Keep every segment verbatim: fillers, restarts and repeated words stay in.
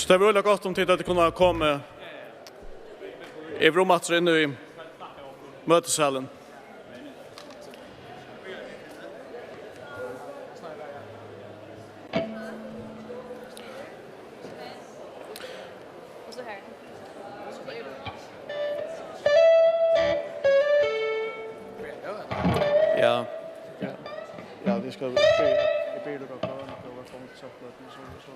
Tað var øgiliga gott, um tit høvdu kunnað komið yvir um aftur inn í møtisalin. Ja. Ja. Ja, vit skulu byrja, vit byrja klokkan, og vit koma til samkomuna, so, so.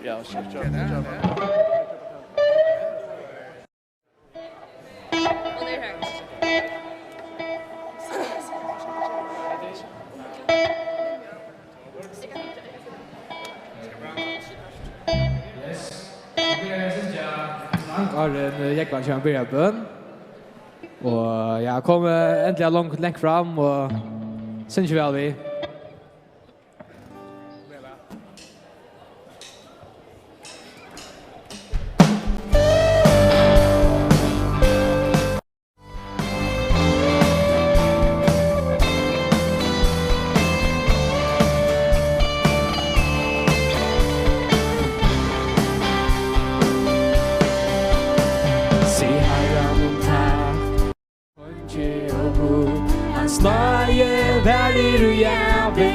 Ja, so, so. Yes. Áðrenn, eh, Jógvan kemur og byrjar bøn. Og ja, kom, eh, endiliga langt, langt fram og syngja væl við. Sig Harranum takk. Eingil og Gud, hans náði varir í ævi,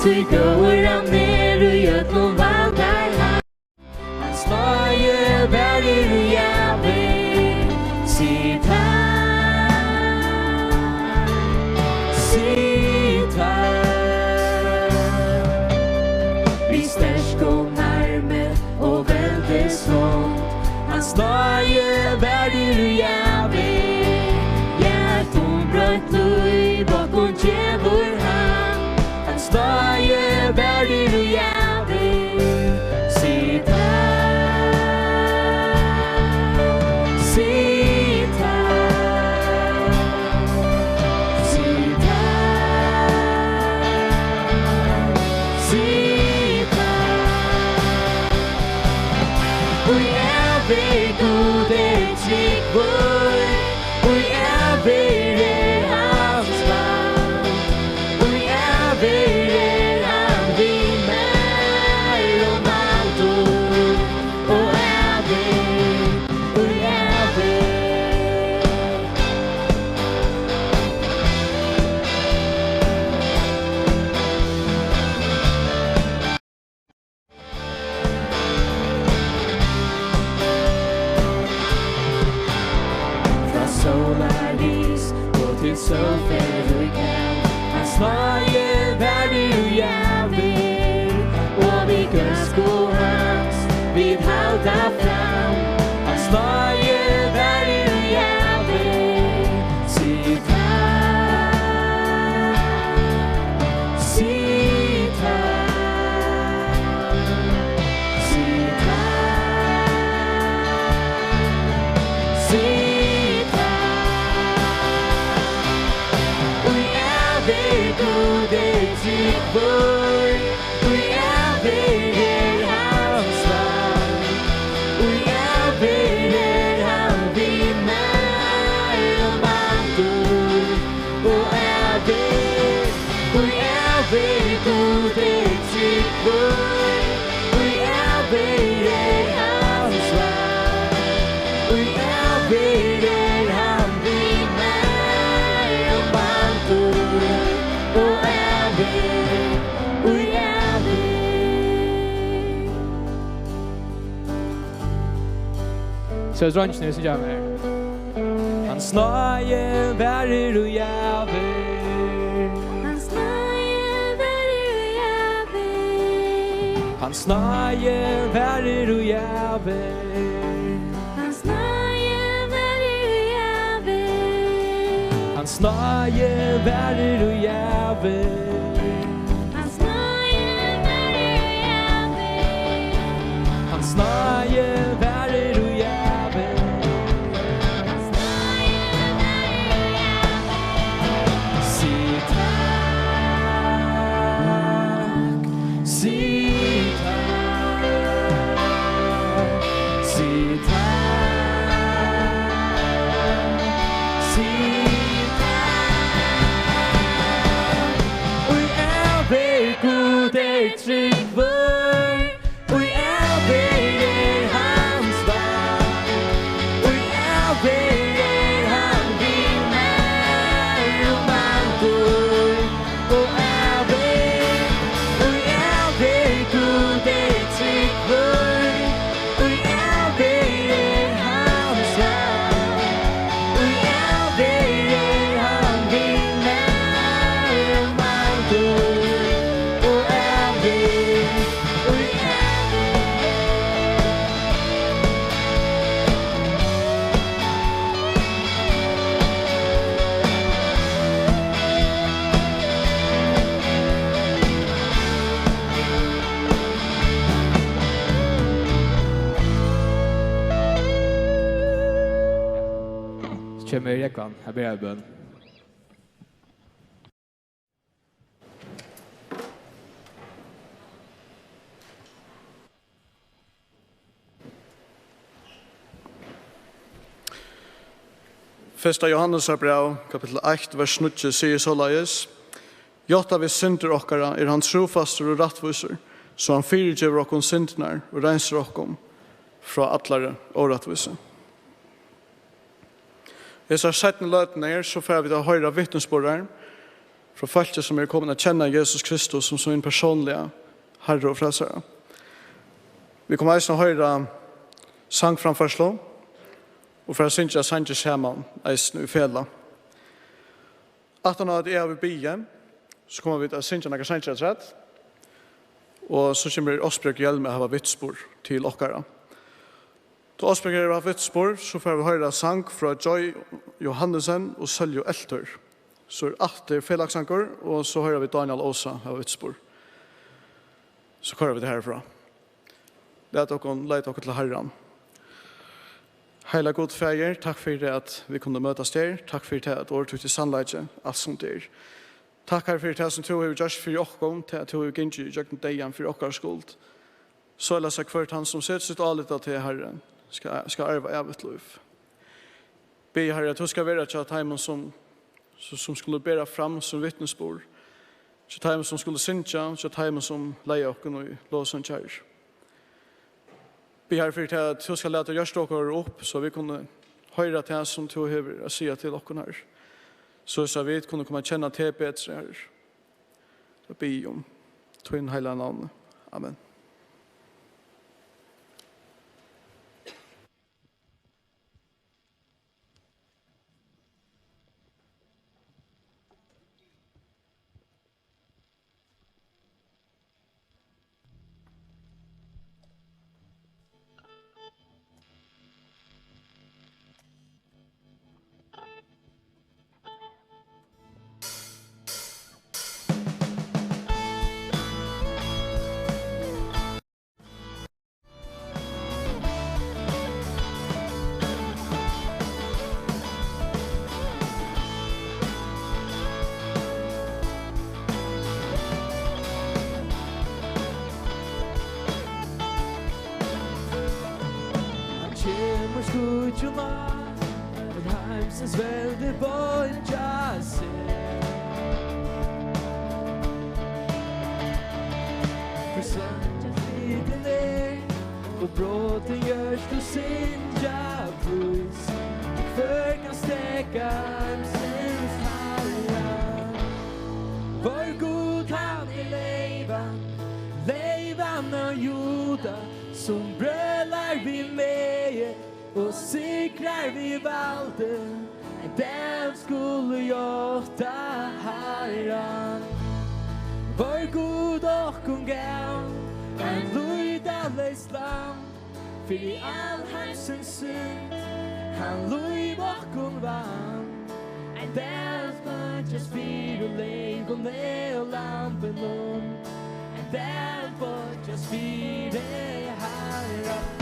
tí góður hann er í øllum vandar hann. Hans náði varir í ævi, sig takk, sig takk. Við sterkum armi og veldishond, hans náði varir í ævi. Ja, eitt umbroytt lív okkum gevur hann, hans náði varir í ævi. Sig takk, sig takk, sig takk, sig takk. Í ævir Gud er trúgvur, í ævir er hans navn, í ævir er hann við mær og valdur, og ævir, í ævir. Frá sólarris og til sólferð í kav, hans náði varir í ævir, og við góðsku hans vit halda fram, hans náði varir í ævir. Sig takk, sig takk, sig takk, sig takk. Í ævir Gud er trúgvur, í ævir er hans navn, í ævir er hann við mær og valdur, og ævir, í ævir Gud er trúgvur, í ævir er hans navn, í ævir er hann við mær og valdur, og ævir, í ævir. So, dreingirnir, syngja við mær. Hans náði varir í ævir. Hans náði varir í ævir. Hans náði varir í ævir. Hans náði varir í ævir. Hans náði varir í ævir. Hans náði varir í ævir. Hans náði varir í ævir. Hans náði varir í ævir. Sig takk, sig takk, sig takk, sig takk. Kemur Jógvan, her ber eg bøn. Fyrsta Jóhannesar bræv, kapittul eitt, vers níggju, sigur soleiðis: Játta vit syndir okkara, er hann trúfastur og rættvísur, so hann fyrigevur okkum syndirnar og reinsar okkum frá allari órættvísi. Hesar seinnu løturnar her, so fara vit at hoyra vitnisburðar frá fólki, sum eru komin at kenna Jesus Kristus sum sín persónliga Harra og Frelsara. Vit koma eisini at hoyra sangframførslu og fara at syngja sangir saman, eisini í felag. Aftan á at eg havi biðið, so koma vit at syngja nakrar sangir afturat, og so kemur Ásbjørg Hjelm at hava vitnisburð til okkara. Tá Ásbjørg hevur havt vitnisburð, so fara vit at hoyra sang frá Joy Johannesen og Sølju Eltur. So er aftur felagssangur, og so hoyra vit Dánjal Ósa hava vitnisburð. So koyra vit harfrá. Lat okkum leita okkum til Harran. Heilaga Gud, Faðir, takk fyri tað, at vit kunnu møtast her. Takk fyri tað, at orð títt er sannleiki, alt sum tað er. Takk, Harri, fyri tað, sum tú hevur gjørt fyri okkum, tað, at tú hevur gingið ígjøgnum deyðan fyri okkara skuld. Soleiðis at hvør tann, sum setir sítt álit á teg, Harri, skal, skal arva ævigt lív. Biði, Harri, at tú skal vera hjá teimum, sum, sum, sum skulu bera fram sín vitnisburð, hjá teimum, sum skulu syngja, hjá teimum, sum leiða okkum í lovsang, Harri. Biði, Harri, fyri tað, at tú skal lata hjørtu okkara upp, so vit kunnu hoyra tað, sum tú hevur at siga til okkum, Harri. So, so vit kunnu koma at kenna teg betri, Harri. Tað biði eg um í tínum heilaga navni. Amen. Hann kemur skýggjum á, men heimsins veldi boyggja seg. Fyri søkja slitin er, og brotin hjørtu syngja prís. Hvør kann steðga heimsins Harra? Vór Gud, hann er leyvan, leyvan av Juda, sum brølar við megi og sigrar við valdi. Ein dag skulu játta Harran. Vór Gud okkum gav ein lýtaleyst lamb fyri alheimsins synd, hann lív okkum vann. Ein dag boyggjast fyri leyvum og lambinum, ein dag boyggjast fyri Harran.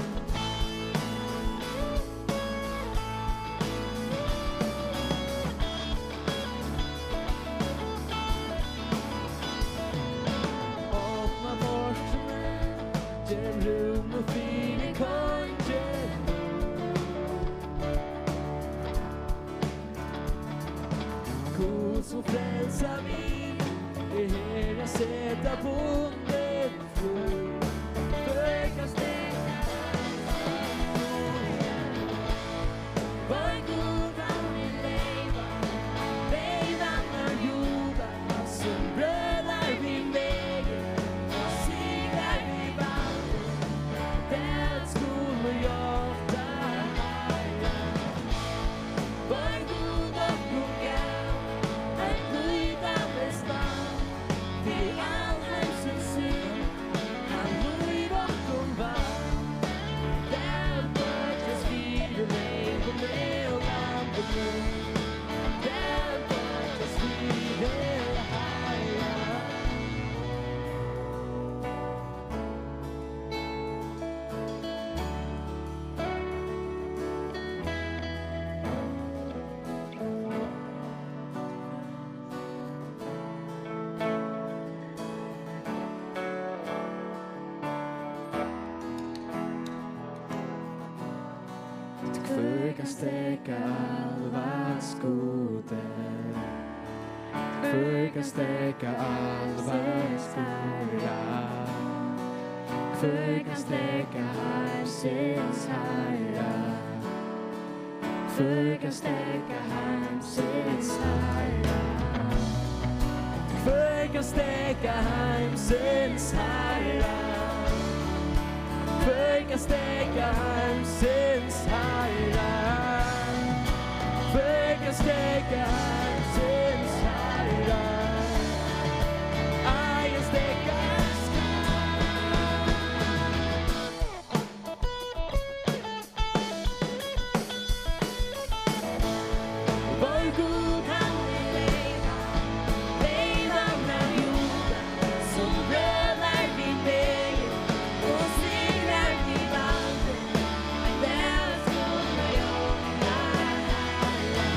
Opna portini, gev rúm fyri konginum. Gud, sum frelsa vit, er her at seta bundin frí. Hvør kann steðga? Vór Gud, hann er leyvan, leyvan av Juda, sum brølar við megi og sigrar við valdi. Tað skulu játta Harran. Vór Gud okkum gav eitt lýtaleyst lamb fyri alheimsins Hvør kann steðga álvans Gudi? Hvør kann steðga álvans Harra? Hvør kann steðga heimsins Harra? Hvør kann steðga heimsins Harra? Hvør kann steðga heimsins Harra? Hvør kann steðga heimsins Harra? Hvør kann steðga heimsins Harra? Ein steðga skal. Vór Gud, hann er leiðan, leiðan av Juda, sum brølar við begi og sigrar við valdi. Ein dag skulu jóla Harra.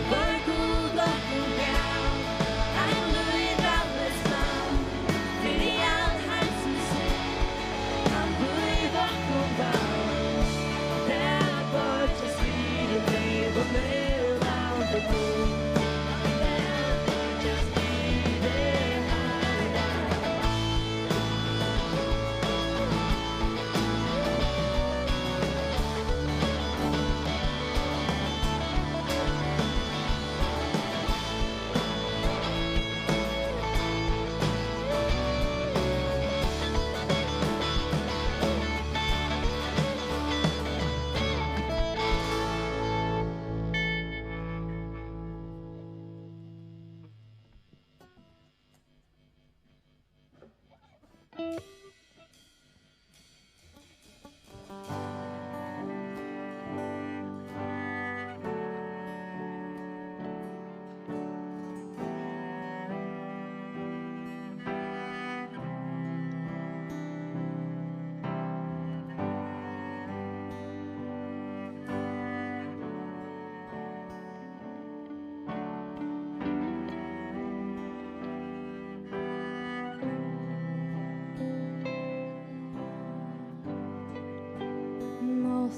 Vór Gud okkum gav ein lýðrættismann fyri alheimsins skyld.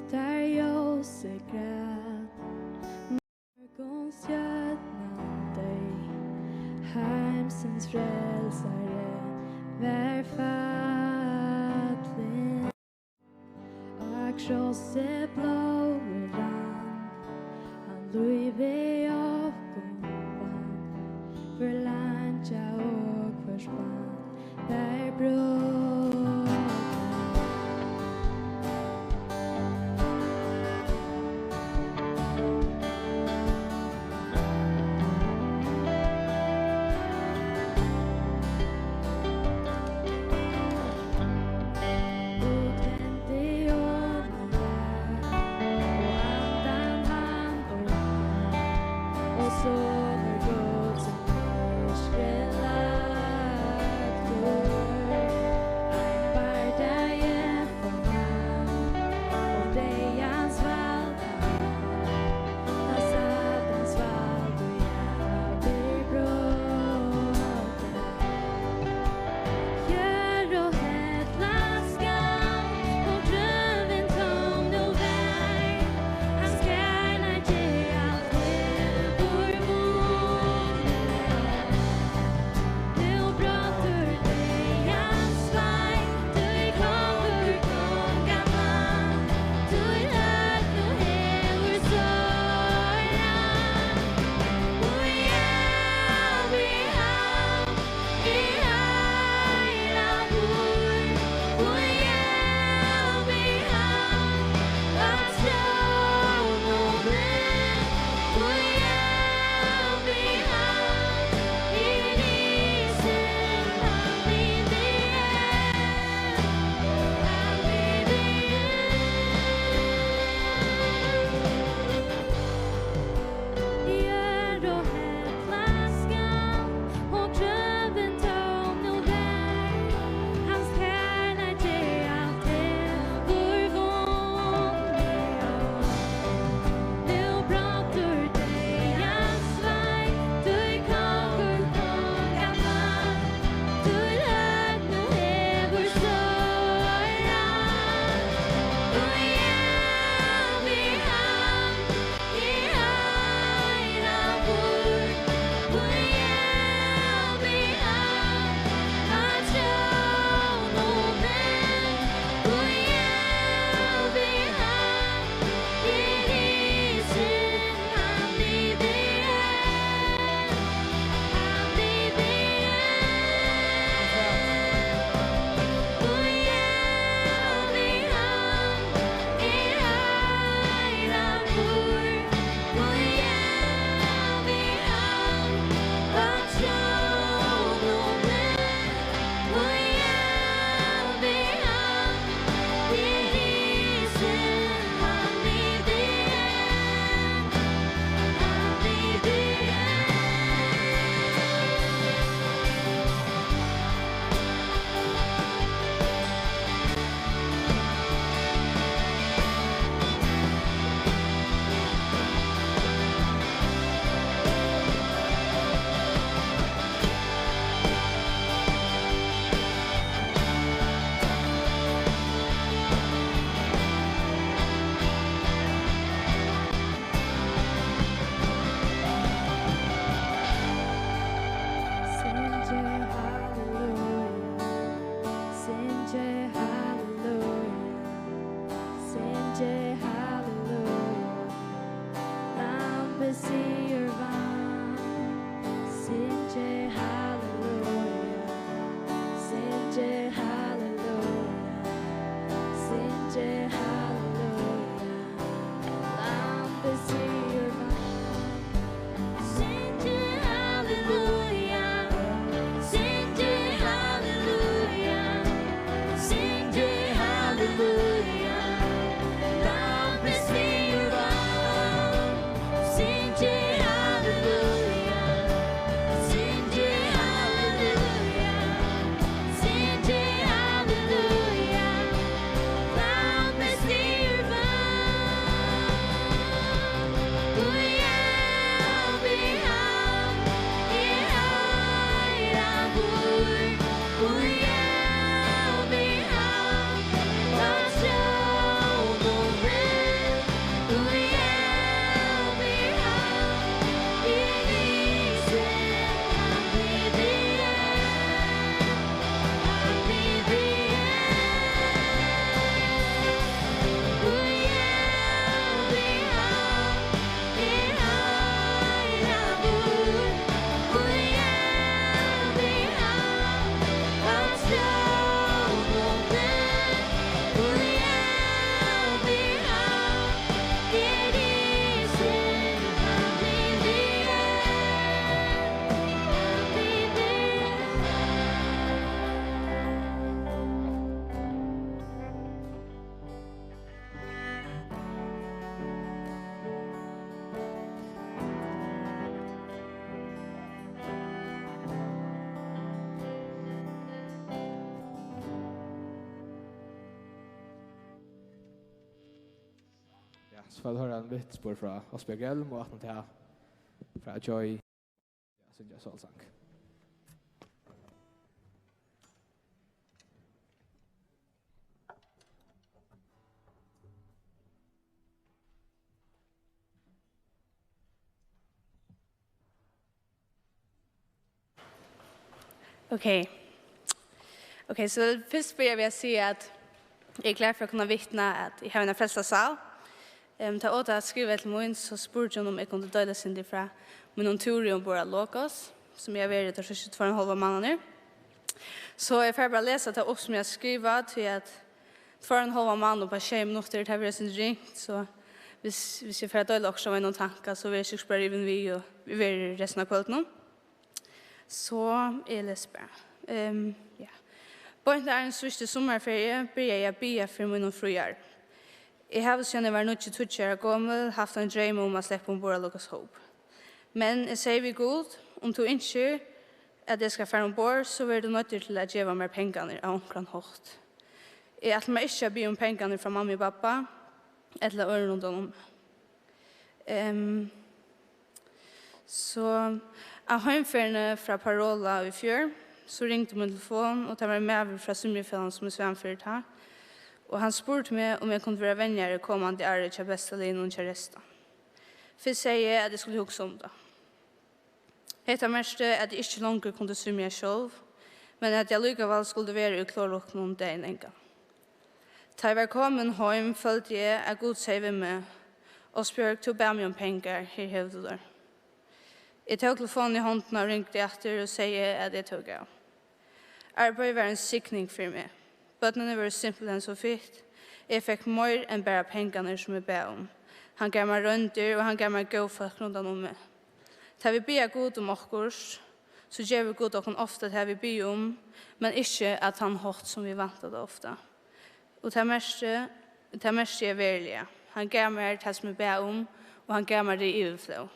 Náttarljósið græt, morgunstjørnan deyð, heimsins frelsari var fallin. Á krossi blóðið rann, hann lívið okkum vann, hvør leingja og hvørs bann var brotin. Hallelujah, Lamb is here. Syngið hallelujah, syngið hallelujah, syngið hallelujah, Lamb is here. Syngið hallelujah, syngið hallelujah, syngið hallelujah, Lamb is here. Í elvi hann er heilagur, í elvi hann á trónum er. Ja, so fáa vit hoyra eitt lítið spor frá Ástbjørg Hjelm, og aftan á tað frá Joy. Ja, syngja sálsang. Ok. Ok, so fyrst byrja við at siga, at eg er glað fyri at kunna vitna, at eg havi eina frelsta sál. Ehm, tá Oda skrivaði til mín, so spurdi hon, um eg kundi deila eitt sindur frá mínum túri umborð á Logos, sum eg havi verið teir síðstu tveir og ein hálvan mánaðirnar. So eg fari bara at lesa tað upp, sum eg havi skrivað, tí at tveir og ein hálvan mánaða upp á sjey minuttir, tað verður eitt sindur ringt, so hvis, hvis eg fari at deila okkurt av einum tanka, so verður eg sikkurt bara rivin við, og vit verða restina av kvøldinum. So eg lesi bara. Ehm, ja. Beint áðrenn síðstu summarferiu byrjaði eg at biðja fyri mínum fríárum. Eg havi, síðan eg var níggju, tíggju ára gomul, havt ein dreym um at sleppa umborð á Logos Hope. Men eg segði við Gud, um tú ynskir, at eg skal fara umborð, so verður tú noyddur til at geva mær pengarnar á onkran hátt. Eg ætli mær ikki at biðja um pengarnar frá mammu og babba, ella øðrum rundan um meg. Ehm, so á heimferðini frá Parola í fjør, so ringdi mín telefon, og tað var ein maður frá svimjifelagnum, sum eg svam fyri tá, og hann spurdi meg, um eg kundi vera venjari komandi árið hjá besta liðnum hjá Reysta. Fyrst segði eg, at eg skuldi hugsa um tað. Hetta merkti, at eg ikki longur kundi svimja sjálv, men at eg allíkavæl skuldi vera í klorlukkunum dagin angan. Tá eg var komin heim, føldi eg, at Gud segði við meg: Ástbjørg, tú bað meg um pengar, her hevur tú teir. Eg tók telefonina í hondina og ringdi aftur og segði, at eg tók av. Arbeiðið var ein signing fyri meg. Børnini vóru simpelthen so fitt. Eg fekk meir enn bara pengarnir, sum eg bað um. Hann gav mær royndir, og hann gav mær góð fólk rundan um meg. Tá vit biðja Gud um okkurt, so gevur Gud okkum ofta tað, vit biðja um, men ikki á tann hátt, sum vit vænta tað ofta. Og tað merkti, tað merkti eg veruliga. Hann gav mær tað, sum eg bað um, og hann gav mær tað í yvirflóð.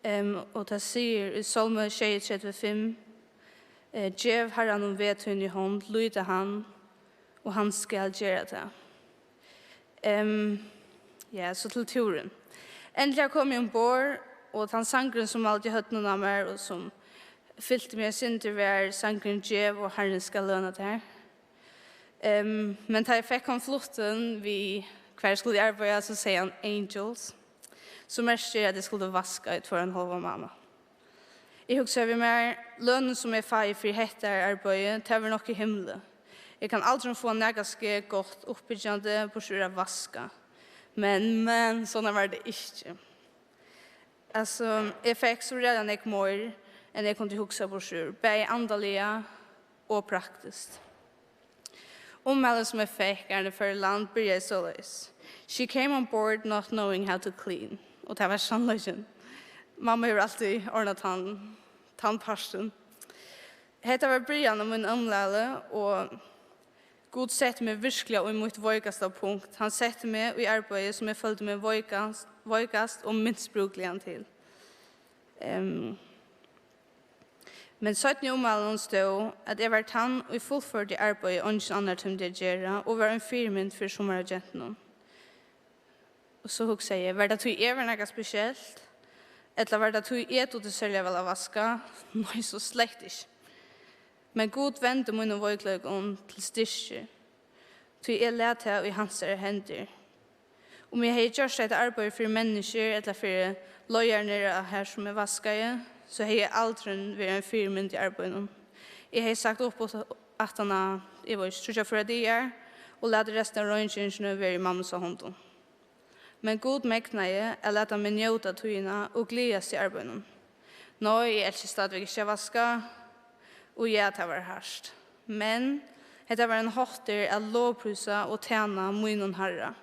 Em, og tað sigur í Sálmi sjeyogtretivu fimm, eh: Gev Harranum veg tín í hond, lít á hann, og hann skal gera tað. Em, ja, so til túrin. Endiliga kom eg umborð, og tann sangurin, sum mældi í høvdinum á mær, og sum fylti meg eitt sindur, var sangurin: Gev, og Harrin skal løna tær. Em, men tá eg fekk konvolutten við, hvar eg skuldi arbeiða, so segði hann Angels, sum merkir, at eg skuldi vaska í tveir og ein hálvan mánað. Eg hugsaði við mær: Lønin, sum eg fái fyri hetta arbeiðið, tað verður nokk í himli. Eg kann aldrin fáa nakað skeið gott, uppbyggjandi, burtur úr at vaska. Men, men, soleiðis var tað ikki. Altso, eg fekk so ræðuliga nógv meir, enn eg kundi hugsa burtur úr, bæði andaliga og praktiskt. Ummælið, sum eg fekk, áðrenn eg fór í land, byrjaði soleiðis: "She came on board not knowing how to clean." Og tað var sannleikin. Mamma hevur altíð ordnað tann, tann partin. Hetta var byrjan á mínum ummæli, og Gud setti meg virkuliga í mítt veikasta punkt. Hann setti meg í arbeiði, sum eg føldi meg veikast, veikast og minst brúkligan til. Ehm, men seinni í ummælinum stóð, at eg var tann, ið fullførdi arbeiðið, eingin annar tímdi at gera, og var ein fyrimynd fyri summar av gentunum. Og so hugsaði eg, var tað tí eg var nakað spesielt? Ella var tað tí eg dugdi serliga væl at vaska? Nei, so slett ikki. Men Gud vendi mínum veikleikum til styrki, tí eg læt tað í hansara hendur. Um eg hevði gjørt hetta arbeiðið fyri menniskjur ella fyri leiðararnar á har, sum eg vaskaði, so hevði eg aldrin verið ein fyrimynd í arbeiðinum. Eg hevði sagt upp aftan á, eg veit ikki, tríggjar, fýra dagar, og latið restina av reingeringini verið í mammusa hondum. Men Gud megnaði at lata meg njóta tíðina og gleðast í arbeiðinum. Nei, eg elski stadigvæk ikki at vaska, og ja, tað var hart. Men hetta var ein háttur at lovprísa og tæna mínum Harra.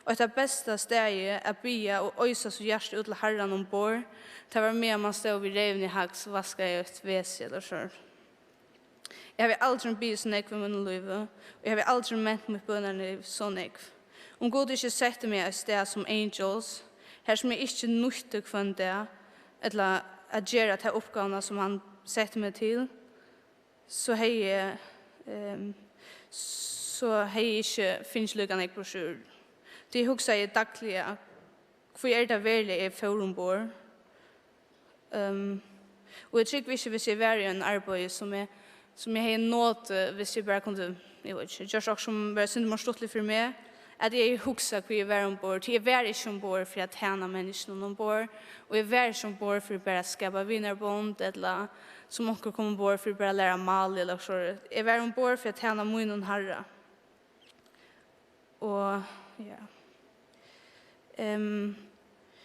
Og eitt av besta staði at biðja og oysa so hjartað út til Harran umborð, tað var, meðan mann stóð við reyvini í hægst og vaskaði eitt vesi ella so. Eg havi aldrin biðið so nógv í mínum lívi, og eg havi aldrin ment mítt bønarlív so nógv. Um Gud ikki setti meg á eitt stað sum Angels, har sum eg ikki nýtti hvønn dag, ella at gera ta uppgávuna sum hann setti meg til, so hevði eg, ehm, so hevði eg ikki fingið líka nógv burturúr. Tí eg hugsaði dagliga, hví er tað veruliga, eg fór umborð? Ehm, og eg trúgvi ikki, hvis eg var í einum arbeiði, sum eg, sum eg hevði notið, hvis eg bara kundi, eg veit ikki, gjørt okkurt sum var eitt sindur meira stuttligt fyri meg, at eg hevði hugsað, hví eg var umborð. Tí eg var ikki umborð fyri at tæna menniskjunum umborð, og eg var ikki umborð fyri bara at skapa vinarbond, ella sum onkur kom umborð fyri bara at læra mál, ella okkurt sovorðið. Eg var umborð fyri at tæna mínum Harra. Og, ja. Ehm,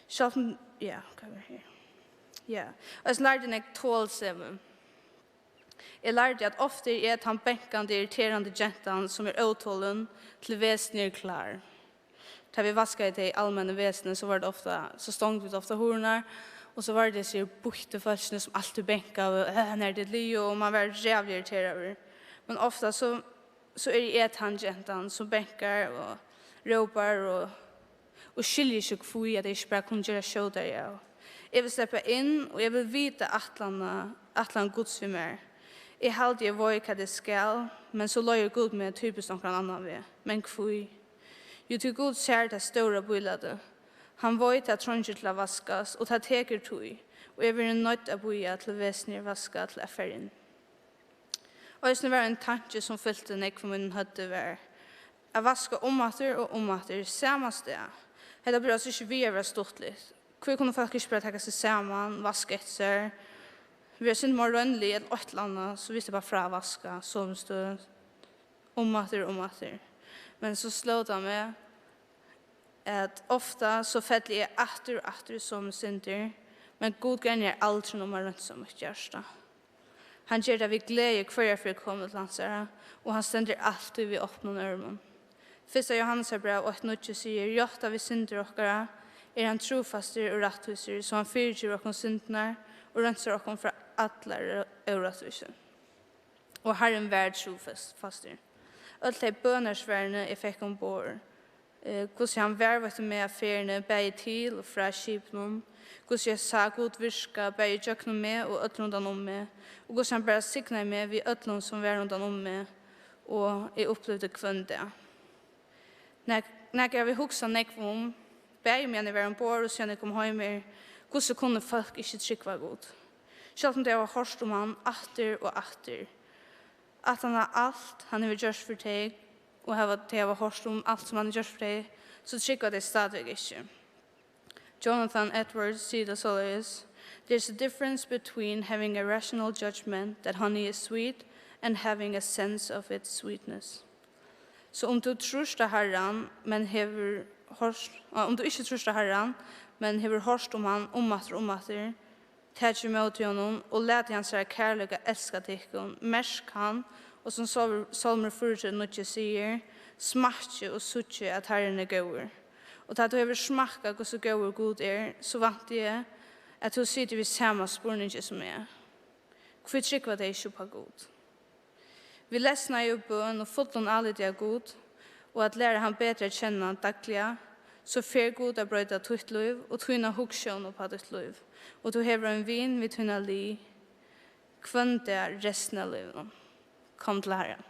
sjálvt um, ja, hvat var her? Ja, og eg lærdi nógv tolsemi. Eg lærdi, at ofta eri eg tann bankandi, irriterandi gentan, sum er ótolin, til vesenin er klár. Tá vit vaskaðu tey almennu vesini, so var tað ofta, so stongdu vit ofta hurðirnar, og so var tað hesi býttu fólkini, sum altíð bankaðu, øh, nær tað er liðugt, og man var ræðuliga irriteraður. Men ofta so, so eri eg tann gentan, sum bankar og rópar og, og skilji ikki, hví at eg ikki bara kundi gera skjótari av. Eg vil sleppa inn, og eg vil vita ætlanina, ætlan Guds við mær. Eg haldi, eg veit, hvat eg skal, men so leiðir Gud meg typiskt onkran annan veg. Men hví? Jú, tí Gud sær tað stóra bílætið. Hann veit, tað treingir til at vaskast, og tað tekur tíð, og eg verði noydd at bíða, til vesenin er vaskað, til at fara inn. Eisini var ein tanki, sum fylti nógv í mínum høvdi, var at vaska umaftur og umaftur sama stað. Hetta blívur altso ikki við at vera stuttligt. Hví kunnu fólk ikki bara taka seg saman, vaska eftir sær, vera eitt sindur meira reinlig ella eitt ella annað, so visti bara frá at vaska somu støð umaftur og umaftur. Men so sló tað meg, at ofta so felli eg aftur og aftur í somu syndir, men Gud gremjar aldrin um at reinsa mítt hjarta. Hann ger tað við gleði, hvørja ferð eg komi til hansara, og hann stendur altíð við opnum ørmum. Fyrsta Jóhannesarbræv eitt níggju sigur: "Játta vit syndir okkara, er hann trúfastur og rættvísur, so hann fyrigevur okkum syndirnar og reinsar okkum frá allari órættvísi." Og Harrin var trúfastur. Øll tey bønarsvarini, eg fekk umborð, eh, hvussu hann varðveitti meg á ferðini, bæði til og frá skipinum, hvussu eg sá Gud virka, bæði gjøgnum meg og øll rundan um meg, og hvussu hann bara signaði meg við øllum, sum var rundan um meg, og eg upplivdi hvønn dag. Nak-, nakað eg havi hugsað nógv um, bæði meðan eg var umborð og síðan eg kom heim, er, hvussu kunnu fólk ikki trúgva Gud? Sjálvt um tey hava hoyrt um hann aftur og aftur. Aftan á alt, hann hevur gjørt fyri tey, og hava, tey hava hoyrt um alt, sum hann hevur gjørt fyri tey, so trúgva tey stadigvæk ikki. Jonathan Edwards sigur tað soleiðis: "There's a difference between having a rational judgment that honey is sweet and having a sense of its sweetness." So um tú trýrt á Harran, men hevur hoyrt, ah, um tú ikki trýrt á Harran, men hevur hoyrt um hann umaftur og umaftur, takið ímóti honum og latið hansara kærleika elska tykkum. Merk hann Og sum Sál-, Sálmur fýraogtretivu níggju sigur: "Smakkið og síggið, at Harrin er góður." Og tá tú hevur smakkað, hvussu góður Gud er, so vænti eg, at tú situr við sama spurningi sum eg. Hví trúgva tey ikki upp á Gud? Við lesnaði og bøn og fullum áliti av Gud, og at læra hann betri at kenna dagliga, so fer Gud at broyta títt lív og tína hugsjón upp á títt lív, og tú hevur ein vin við tína lið hvønn dag restina av lívinum. Kom til Harran.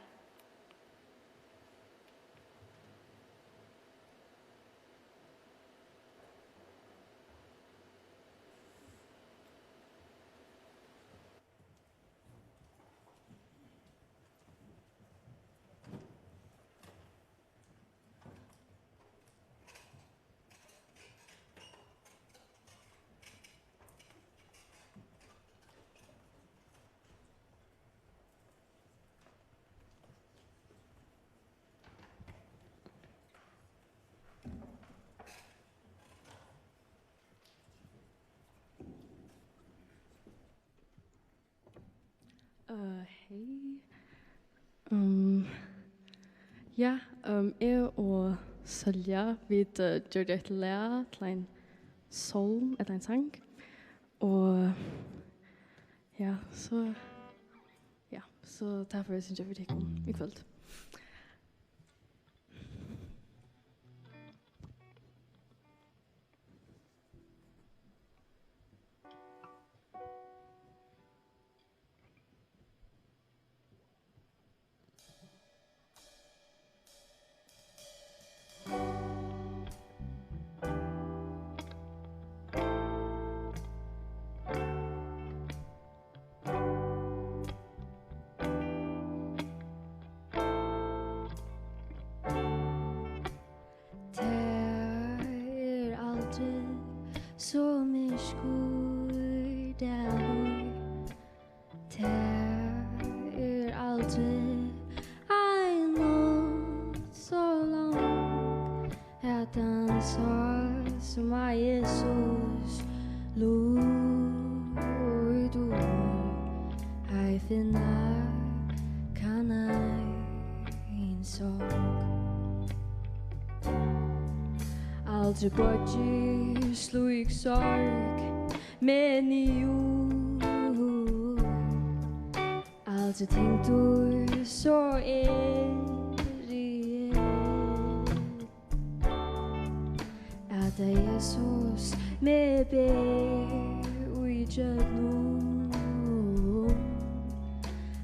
Øh, hey. Um, ja, um, eg og Sólja, vit, øh, gjørdu eitt lag til ein sálm, ella ein sang. Og ja, so, ja, so tað fari eg at syngja fyri tykkum í kvøld. Tað er aldri so myrkur dagur. Tað er aldri ein nátt so long, at hann sá, sum á Jesus lýtur. Ei finna kann ein song. Aldri boyggi slík sorg meg niður. Aldri tyngdur so eri eg, at Jesus meg ber í gjøgnum.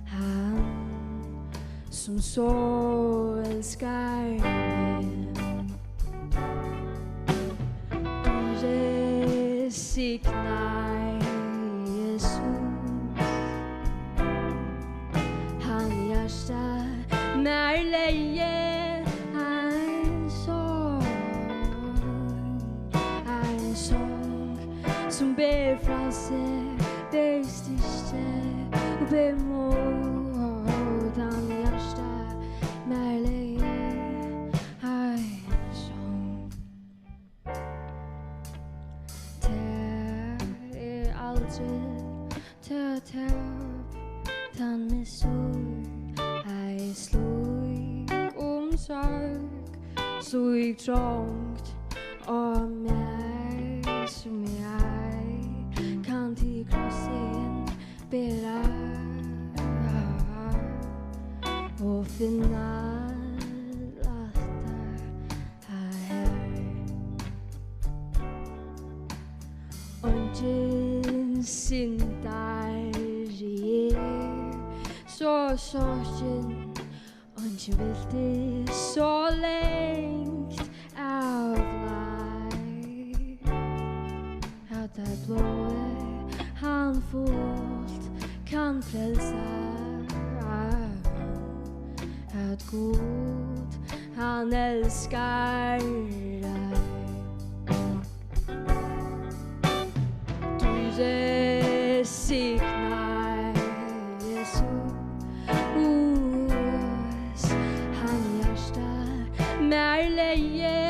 Hann, sum so elskar meg, Guði signaði Jesus. Hann hjarta mær legði ein song, ein song, sum ber frælsi, ber styrki og ber mót. Hann hjarta mær legði ein song. Tað er aldri tað tap, tann missur, ei slík umsorg, slík trongd á mær, sum eg ei kann til krossin bera og finna lætta har. Eingin syndari er so sokkin, eingin bylti so langt av leið, at tað blóðið hann fult kann frelsa, at Gud, hann elskar ei. Guði signaði Jesus, hann hjarta mær legði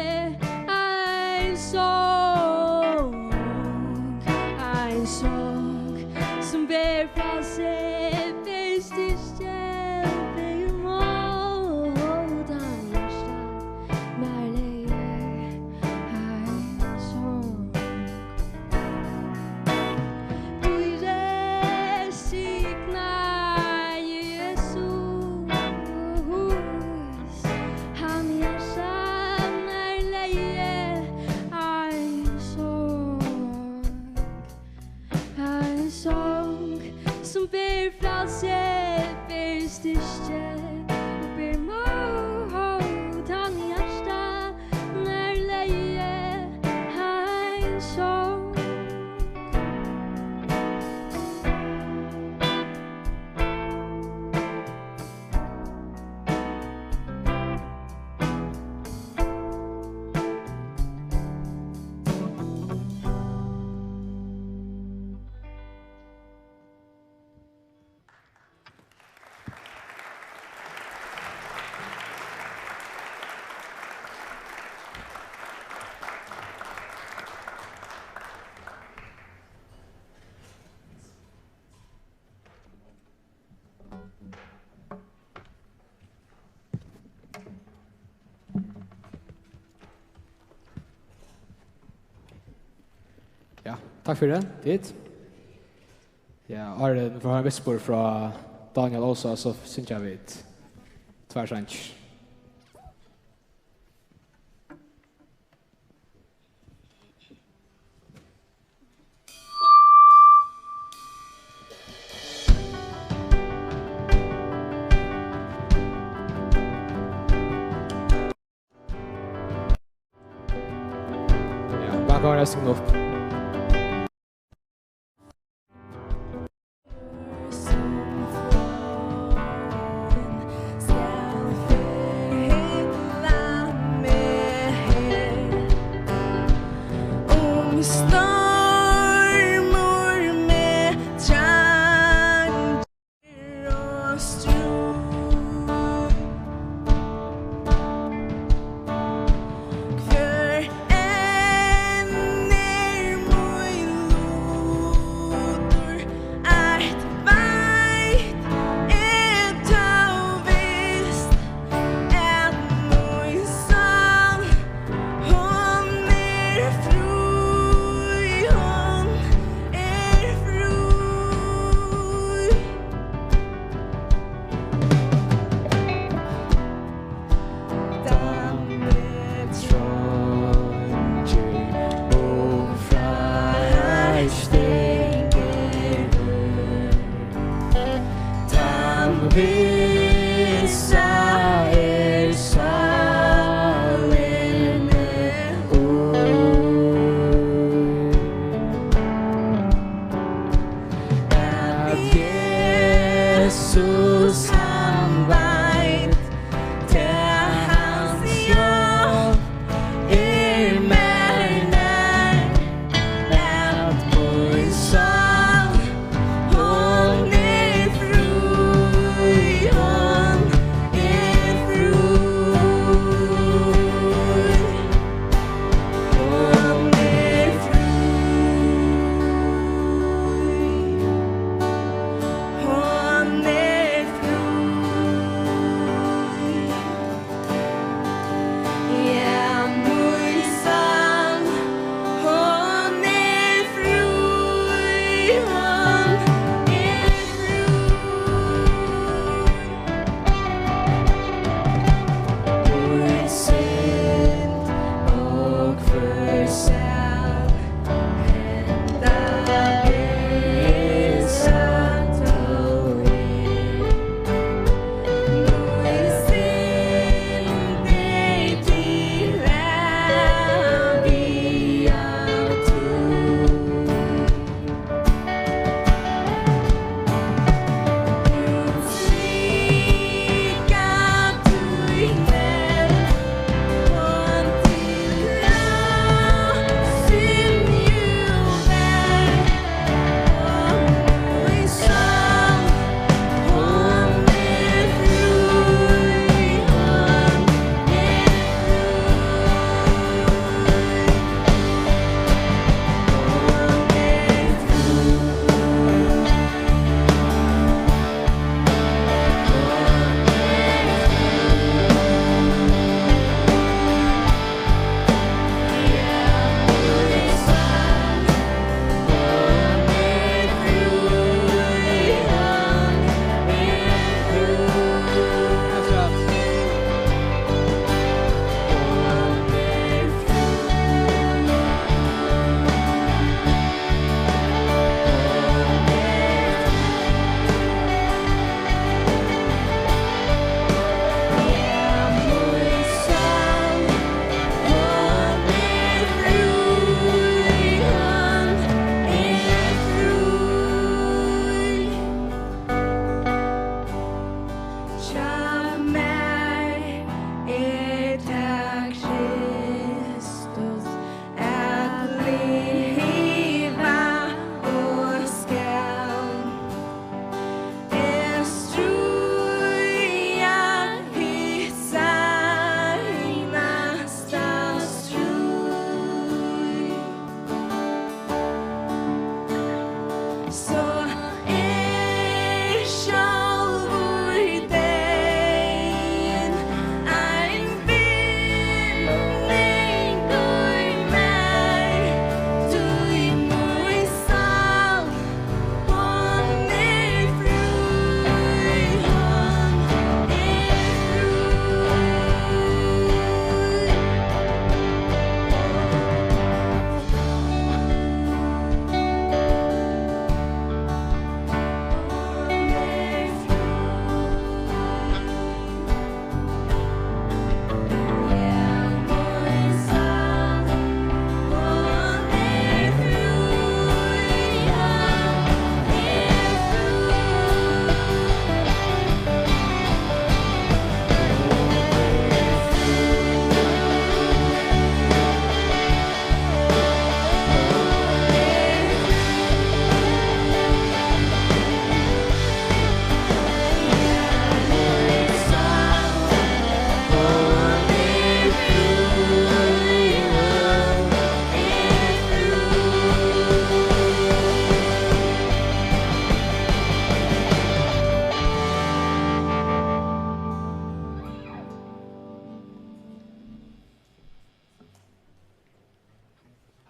ein song, ein song, sum ber frælsi, ber styrki, ber Takk fyri, tit. Ja, áðrenn vit fara at hoyra viðspyrnu frá Daniel Ósa, so syngja vit tvær sangir. Ja, bara kom resten upp.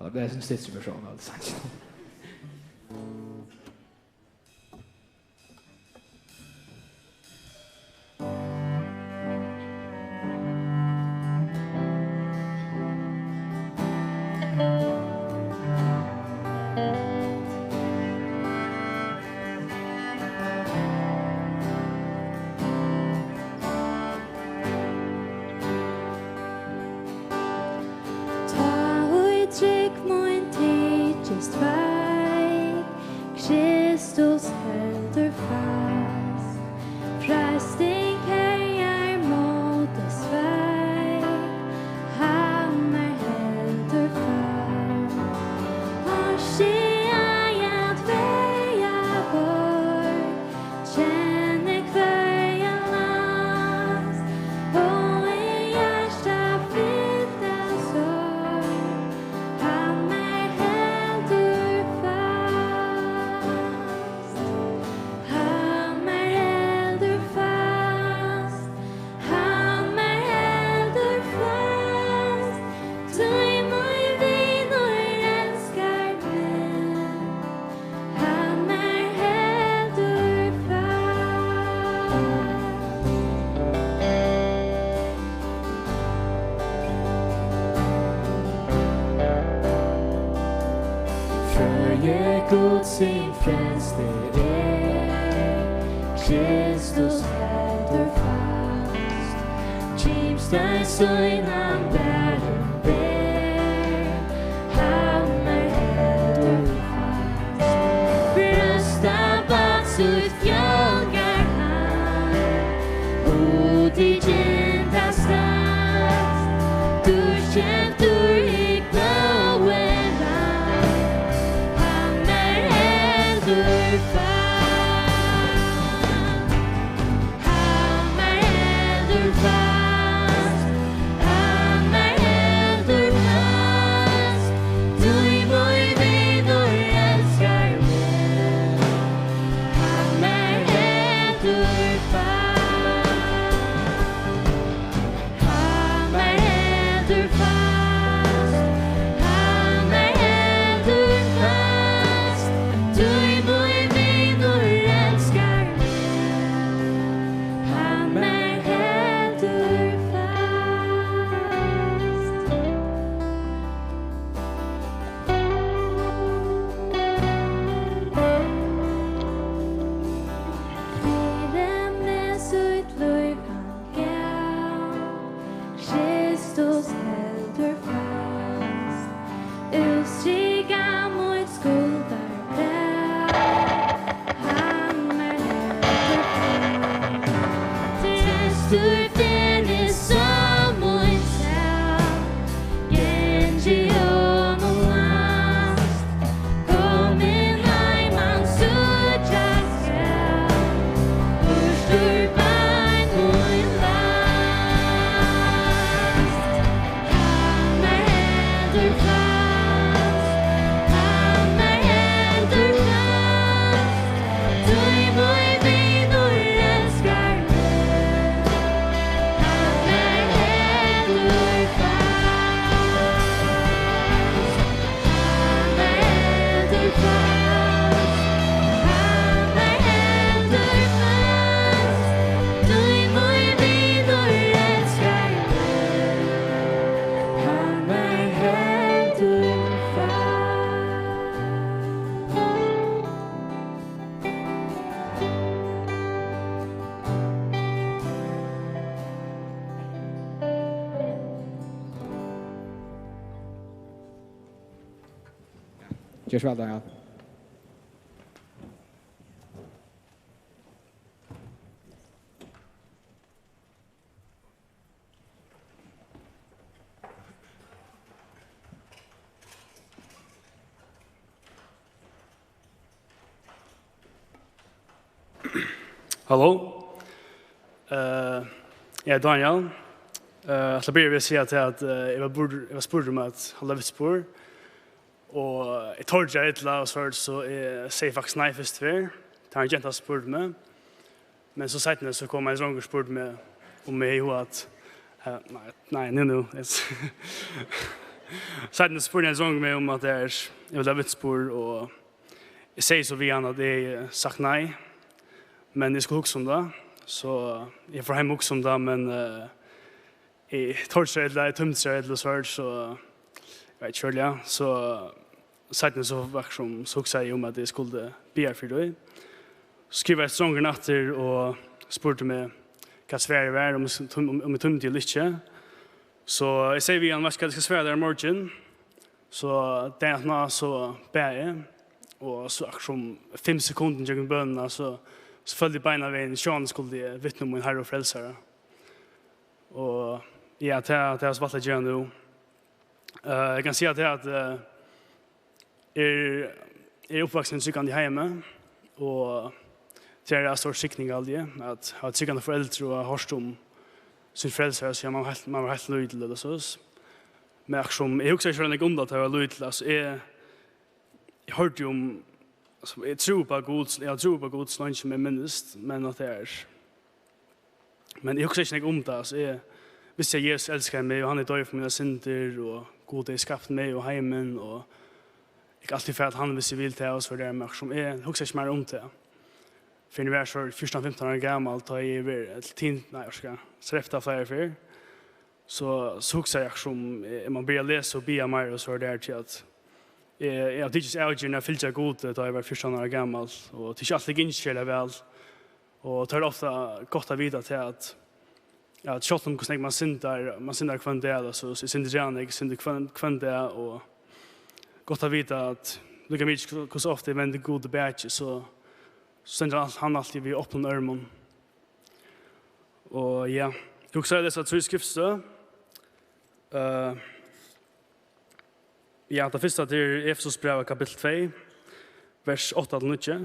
Og tað er ein styttri versjón av sangin. Tá ið trúgv mín tykist veik, Kristus heldur fast. Freisting herjar móti sveik, hann mær heldur fast. Orki ei at verja borg, kenni hvørja last, og er hjartað fylt av sorg, hann mær heldur fast. Hann mær heldur fast, hann mær heldur fast, tí mín vinur elskar meg. Hann mær heldur fast. Frøði Guds hin frelsti er, Kristus heldur fast. Gimstein sín hann bærum ber, hann mær heldur fast. Brjósta band sítt fjálgar hann, og tí gindast rætt. Dýrkeyptur í blóði Lamb, hann mær heldur fast. Hann mær heldur fast, hann mær heldur fast, tí mín vinur elskar meg. Hann mær heldur fast, hann mær heldur fast, hann mær heldur fast, tí mín vinur elskar meg. Hann mær heldur fast. Fyri meg sítt lív hann gav, Kristus heldur fast. Útstrika mítt skuldarbræv, hann mær heldur fast. Trestur finnist sá mín sál, gangi honum næst. Komin heim hann síggjast skal, burtur bein mín læst. Hann mær heldur fast, hann mær heldur fast, tí mín vinur elskar meg. Hann mær heldur fast, hann mær heldur fast, hann mær heldur fast, tí mín vinur elskar meg. Hann mær heldur fast. Ger so væl, Daniel. Halló. Eh, eg eri Daniel. Eh, eg ætli at byrja við at siga til at, eh, eg var burdur, eg var spurdur um at halda vitnisburð. Og eg tordi illa, og so, so eg segði faktiskt nei fyrstu ferð. Tað var ein genta sum spurdi meg. Men so seinni so kom ein drongur og spurdi meg um eg hevði hug at, eh, nei, nei, nú, nú. Seinni spurdi ein drongur meg um, at eg, eg vildi hava vitnisburð, og eg segði so við hann, at eg, eh, sagt nei, men eg skal hugsa um tað. So eg fór heim og hugsa um tað, men, eh, eg tordi seg illa, eg tímdi seg illa, so, so eg veit ikki ordiliga. So seinni so var sum, so hugsaði eg um, at eg skuldi biðja fyri tí. Skrivaði drongurin aftur og spurdi meg, hvat svarið var, um, um, um eg tímdi ella ikki. So eg segði við hann, veitst tú hvat, eg skal svara tær í morgin. So dagin aftaná, so bað eg, og so akkurát sum fimm sekundum gjøgnum bønina, so, so føldi eg beinanvegin, sjálvandi skuldi eg vitna um mín Harra og Frelsara. Og ja, tað, tað er so valt at gera nú. Eh, eg kann siga tað at, eh, eg er, eg er uppvaksin í trúgvandi heimi, og tað er ein stór signing, haldi eg, at hava trúgvandi foreldur og hava hoyrt um sín Frelsara, síðan man var heilt, man var heilt lítil ella so. Men akkurát sum, eg hugsaði ikki so nógv um tað, tá eg var lítil, altso, eg, eg hoyrdi um, altso, eg trúði upp á Gud, eg havi trúð upp á Gud so leingi sum eg minnist, men at tað er, men eg hugsaði ikki nógv um tað. Altso, eg visti, at Jesus elskaði meg, og hann er doyður fyri mínar syndir, og Gud hevði skapt meg og heimin, og eg kann altíð fara til hann, viss eg vil tað, og so var tað, men akkurát sum, eg hugsaði ikki meir um tað. Fyrr enn eg var so fjúrtan, fimtan ára gamal, tá eg var, ella teen-, nei, eg skal, trettan fleiri ferð. So, so hugsaði eg, akkurát sum, eh, eg má byrja at lesa og biðja meir, og so var tað til at eg, eg havi tikið avgerðina at fylgja Gudi, tá eg var fjúrtan ára gamal, og tað er ikki altíð, tað gongur sera væl. Og tað er ofta gott at vita til at, at sjálvt um hvussu nógv man syndar, man syndar hvønn dag, altso, so eg syndi í gjár, eg syndi hvønn, hvønn dag, og gott at vita at líka mikið hvussu ofta eg vendi Gudi bakið, so, so stendur hann, hann altíð við opnum ørmum. Og ja, eg hugsaði at lesa trý skriftstøð. Eh, ja, tað fyrsta, tað er Efesusbrævið, kapittul tvey, vers átta til níggju.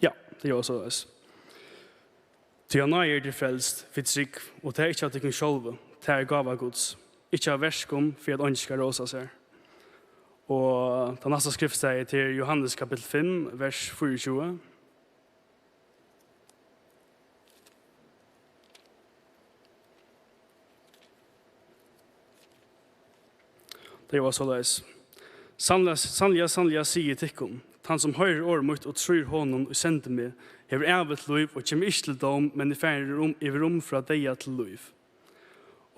Ja, tað er jú soleiðis. Tí av náði eru tit frelst, við trúgv, og tað er ikki av tykkum sjálvum, tað er gáva Guds, ikki av verkum, fyri at eingin skal rósa sær. Og tað næsta skriftstaðið, tað er Jóhannes kapittul fimm, vers fýraogtjúgu. Tað ljóðar soleiðis. Sanniliga, sanniliga, sanniliga, sigi eg tykkum, tann sum hoyrir orð mítt og trýr honum, ið sendi meg, hevur ævigt lív og kemur ikki til dóm, men er farin um, yvir um frá deyða til lív.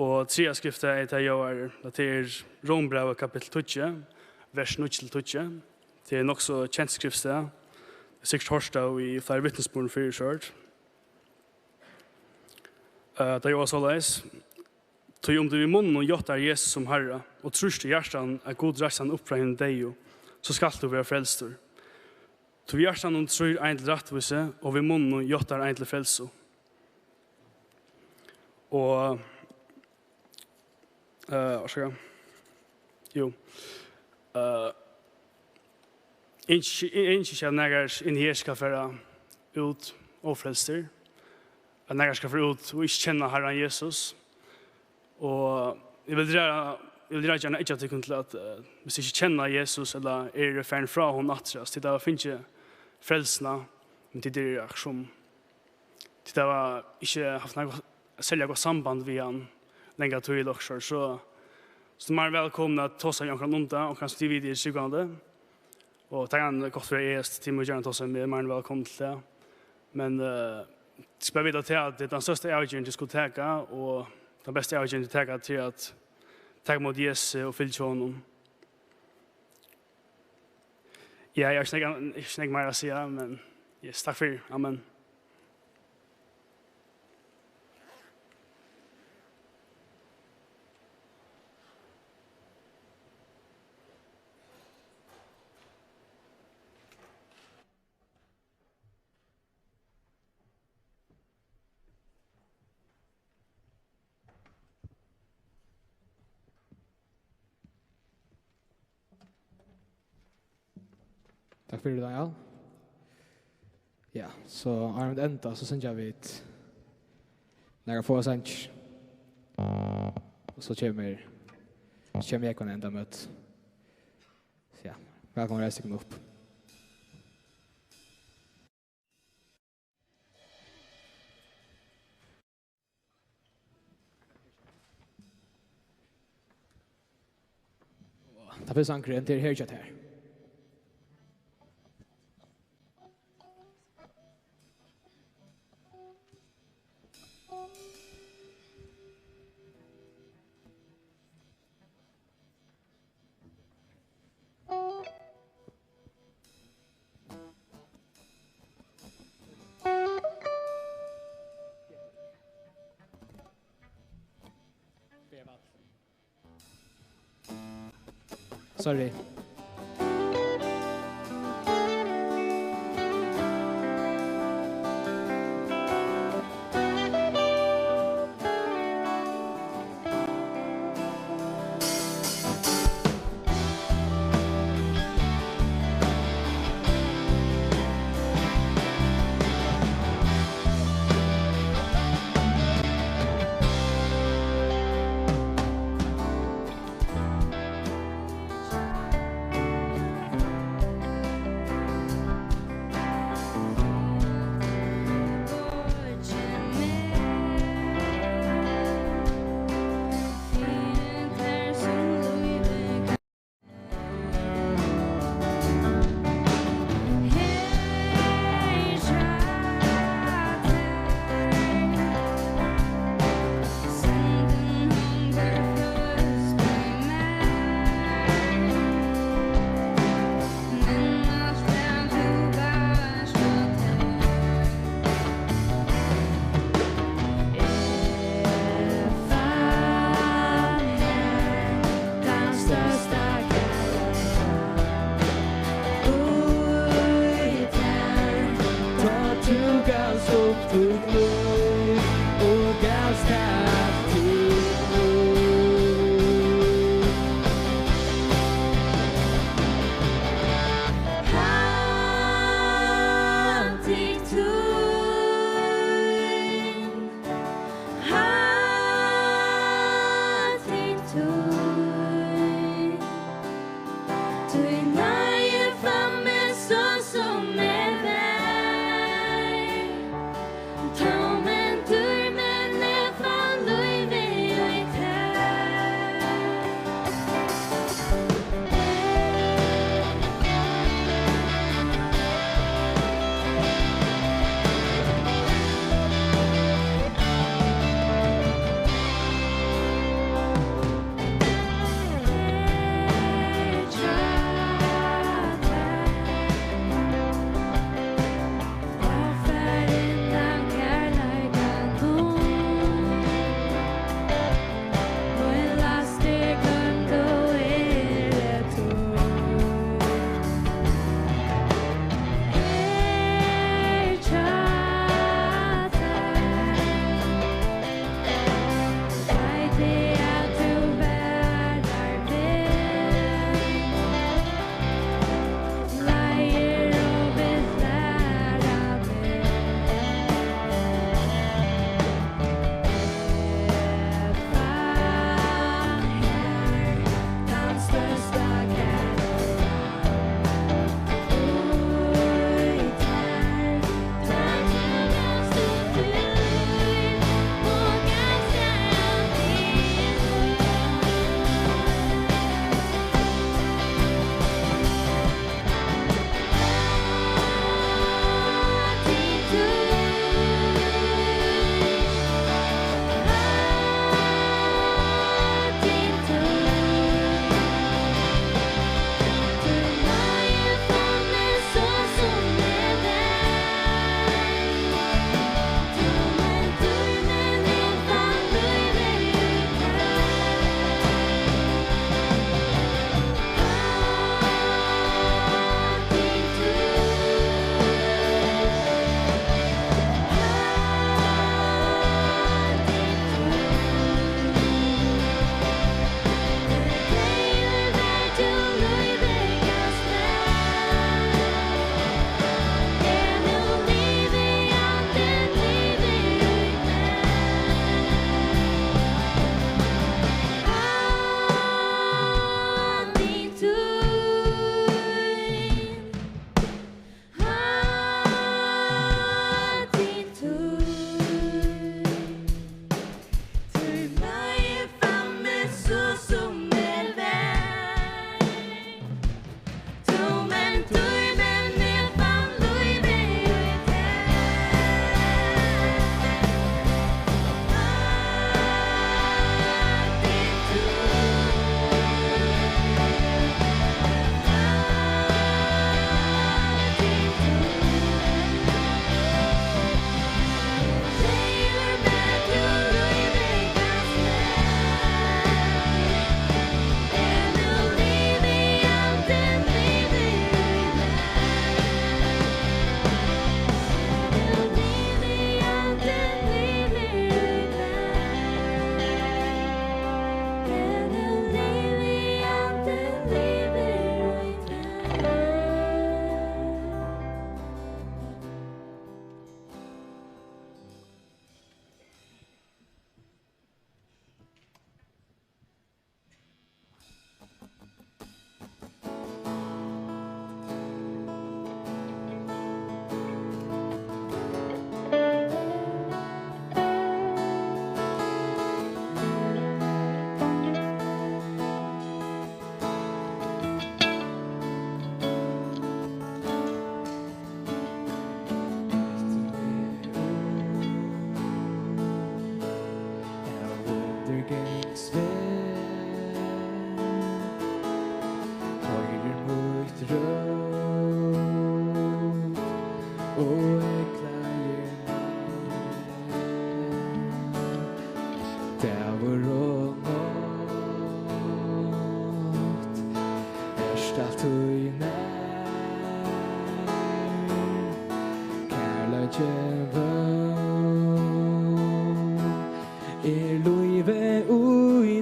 Og triðja skriftstað er tað ljóðar, at tað er Rómbrævið kapittul tíggju, vers níggju til tíggju. Tað er nokk so kent skriftstað. Tað er sikkurt hoyrt av í fleiri vitnisburðum fyrr, so. Eh, tað ljóðar soleiðis. Tí um tú við munninum játtar Jesus sum Harra, og trýrt í hjartanum, at Gud reisti hann upp frá hinum deyðu, so skalt tú vera frelstur. Tí við hjartanum trýr ein til rættvísi, og við munninum játtar ein til frelsu. Og, eh, orsaka. Jú. Eh, ynski, ynski ikki, at nakar inni her skal fara út ófrelstur. At nakar skal fara út og ikki kenna Harran Jesus. Og eg vil draga, eg vil draga gjarna eggja tykkum til at, eh, hvis tit ikki kenna Jesus, ella eru farin frá honum aftur, altso, tit hava fingið frelsuna, men tit eru akkurát sum, tit hava ikki havt nakað serliga gott samband við hann langa tíð, ella okkurt, so, so tit eru meir enn vælkomin at tosa við onkran um tað, og kanska tit vita, tit eru trúgvandi. Og tað kann gott vera, eg, tit mugu gjarna tosa við meg, eg eri meir enn vælkomin til tað. Men, eh, tit skulu bara vita til, at tað er tann størsta avgerðin, tit skulu taka, og tann besta avgerðin, tit taka, til at taka ímóti Jesusi og fylgja honum. Ja, eg havi ikki nógv, ikki nógv meira at siga, men yes, takk fyri. Amen. Takk fyri, Daniel. Ja, so áðrenn vit enda, so syngja vit nakrar fáar sangir. Og so kemur Kemur Jógvan endamøti. So ja, vælkomin, reis tykkum upp. Tað er sangurin, tað er her hjá tær. Sorry.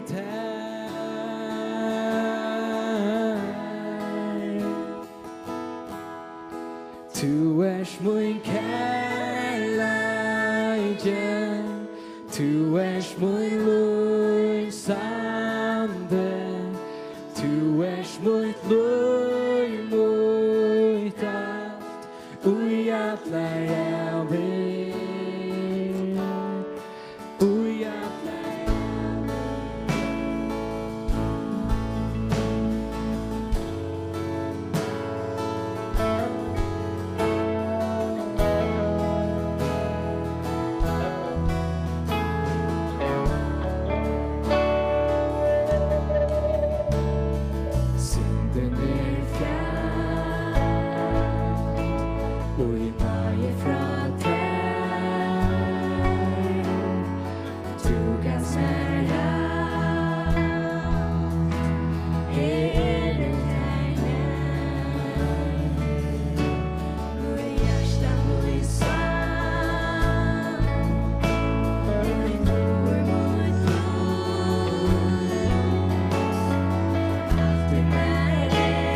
tær. Tú ert mín kærleiki, tú ert mín lívsandi, tú ert mítt lív, mítt alt, í allar ævir. Í allar ævir. Syndin er fjald, í náði frá tær. Tú gavst mær alt, eg eri tær nær. Mítt hjarta, mín sál, mín hugur, mítt lív, alt í mær er,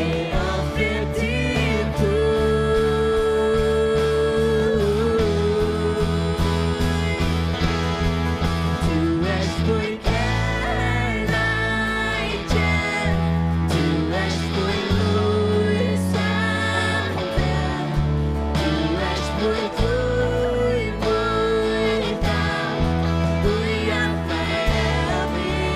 er alt fyri teg. Halleluja, halleluja, í ævir.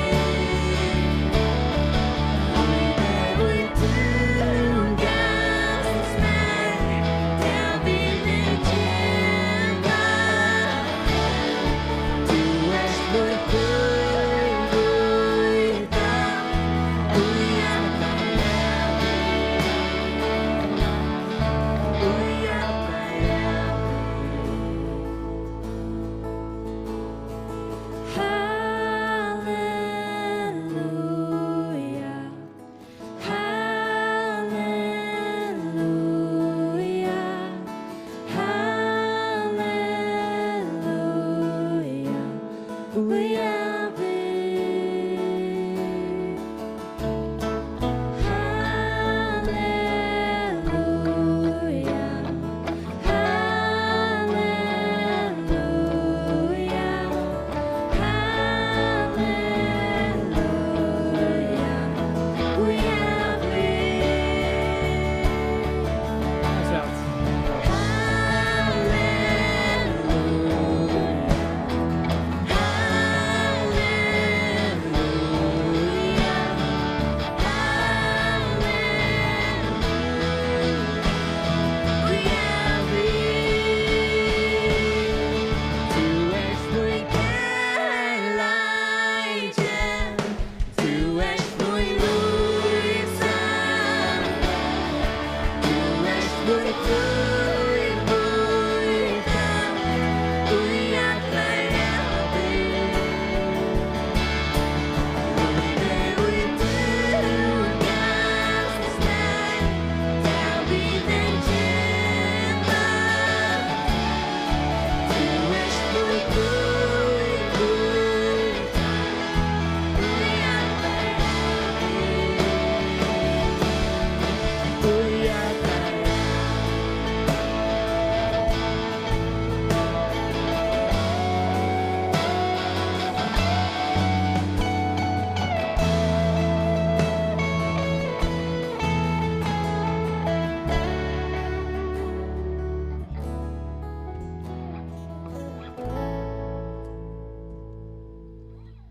Halleluja, halleluja, halleluja, í ævir. Halleluja, halleluja.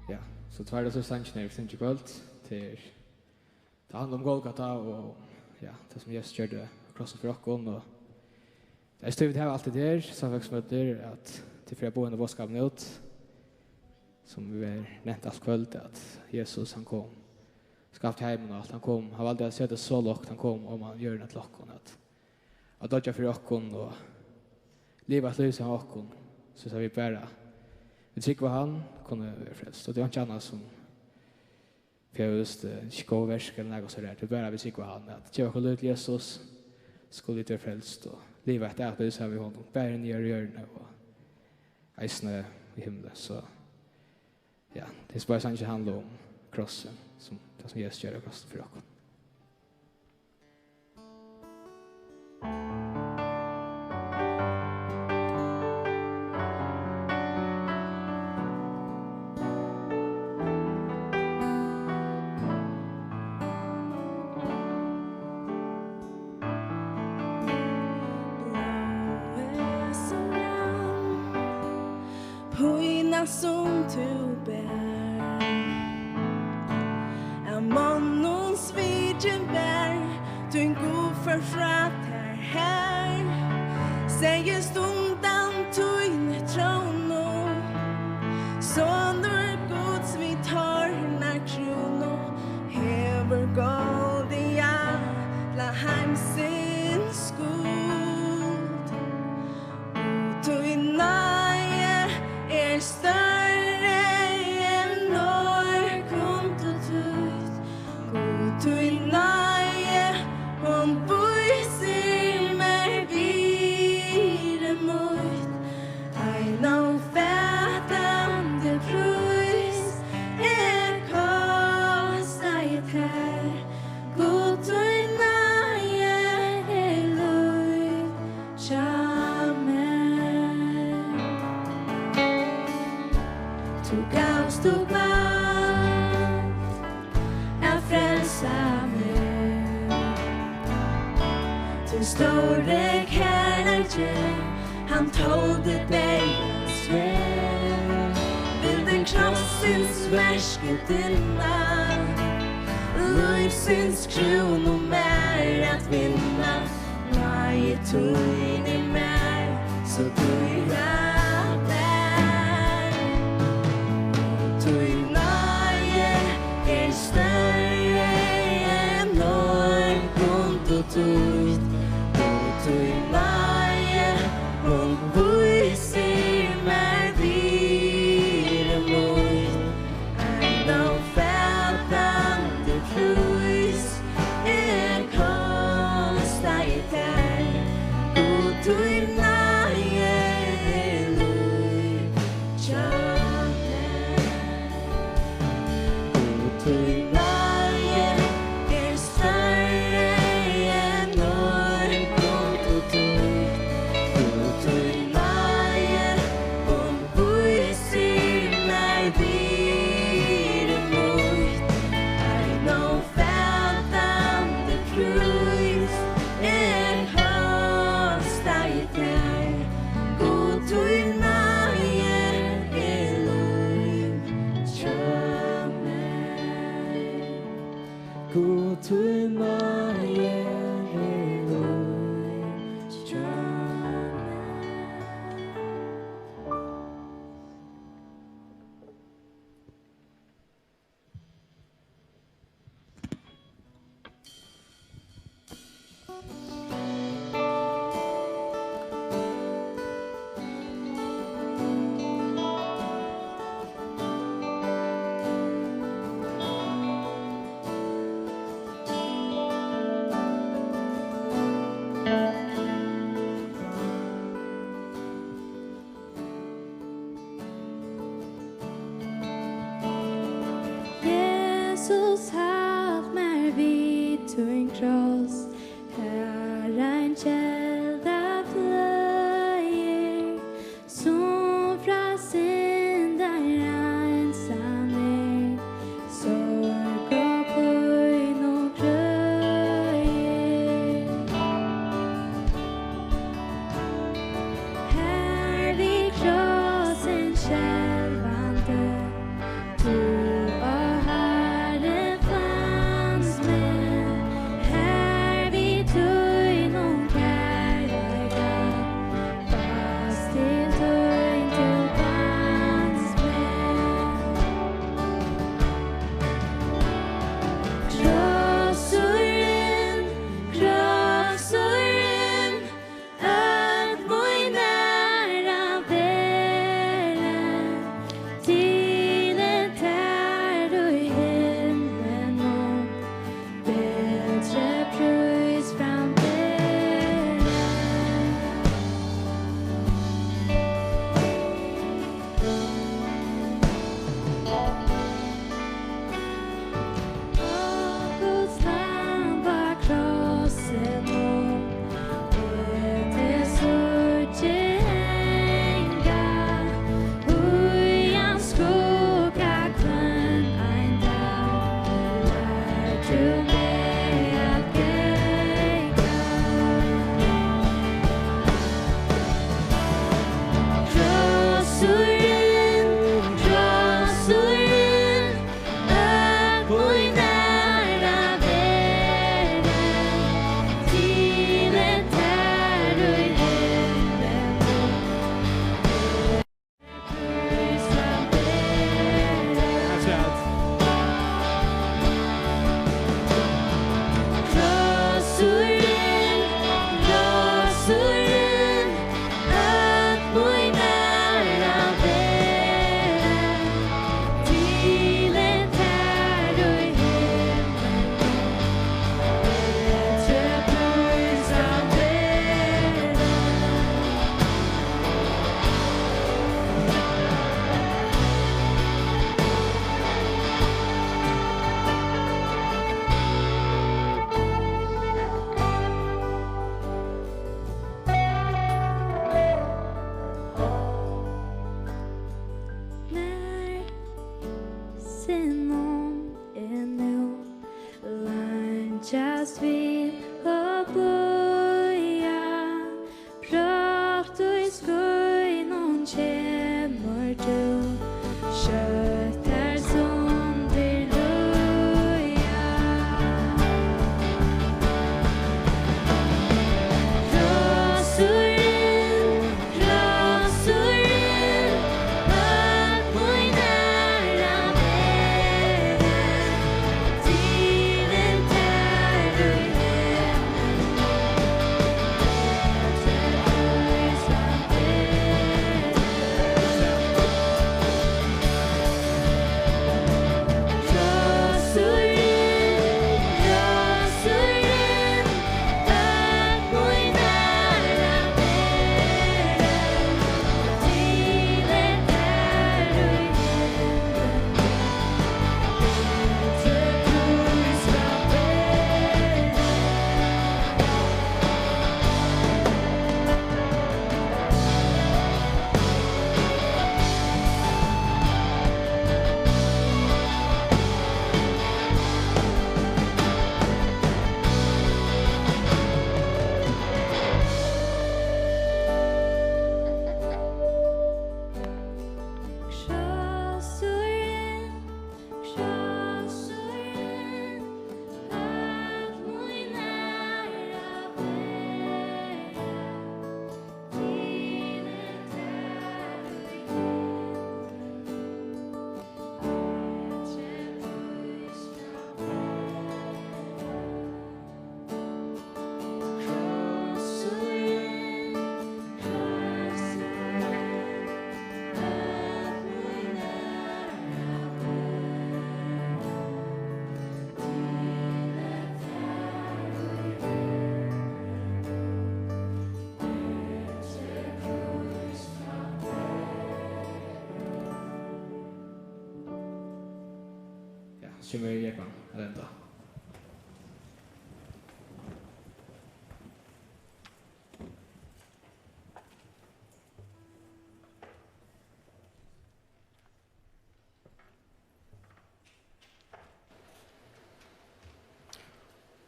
Ja, so tveir av sangirnar eru sungin í kvøld. Tað er Tað handlar um Golgata og, ja, tað sum Jesus gjørdi á krossinum fyri okkum, og tað er tí vit hava alt hetta her, samfelagsmøtir, at tað er fyri at boða henda boðskapin út, sum er nevnt alt kvøld, at Jesus, hann kom, skapti heimin og alt, hann kom, hann valdi at seta so lágt, hann kom oman á jørðina til okkum, at, at doyggja fyri okkum og liva eitt lív saman við okkum, so at vit bara, vit trúgva hann, kunnu vera frelst, og tað er einki annað sum fegurst, eh, ikki góð verk ella nakað so har. Tað er bara, vit trúgva hann, at geva okkum lív til Jesus, skulu vit vera frelst og liva eitt ævigt lív saman við honum, bæði niðri á jørðini og eisini í himli. So, ja, tað er bara sangin handlar um krossin, sum tað sum Jesus ger á krossin fyri okkum. Blóðið sum rann, pínan sum tú bar, av monnum svikin var, tín Gud fór frá tær har, segði: Stundan tín trónu, Sonur Guds við tórnar krúnu, hevur Goliat alla heimsins skuld. Gud, tín náði er størri enn orð kundu týtt. Gud, tín náði, hon vísir mær virði mítt. Ein ófatandi prís eg kostaði tær. Gud, tín náði er lív hjá mær. Tú gavst, tú valt at frelsa meg. Tín stóri kærleiki, hann toldi deyðans vel. Vildi krossins merki dynna, lívsins krúnu mær at vinna. Náði tín er mær so dýr at bera. Tín náði er størri enn orð kundu týtt. Og tín náði, hon vísir mær virði mítt. Ein ófatandi prís eg kostaði tær. Gud, tín náði er lív hjá mær. Gud, tín náði er størri enn orð kundu týtt. Gud, tín náði, hon vísir mær virði mítt. Ein ófatandi prís eg kostaði tær. Gud, tín náði er lív hjá mær. Gud, tín náði er lív hjá mær. Jesus, halt mær við tín kross, har ein kelda fløðir, sum frá syndarareinsan er, sorg og pínu greiðir. Har við krossin skelvandi, tú, ó Harri, fanst meg, har Sinum er nú leingjast við og bíða, brátt í skýnum kemur tú, skjótt tær sundur líða. Krossurin, krossurin, Ja, so verður Jógvan at enda.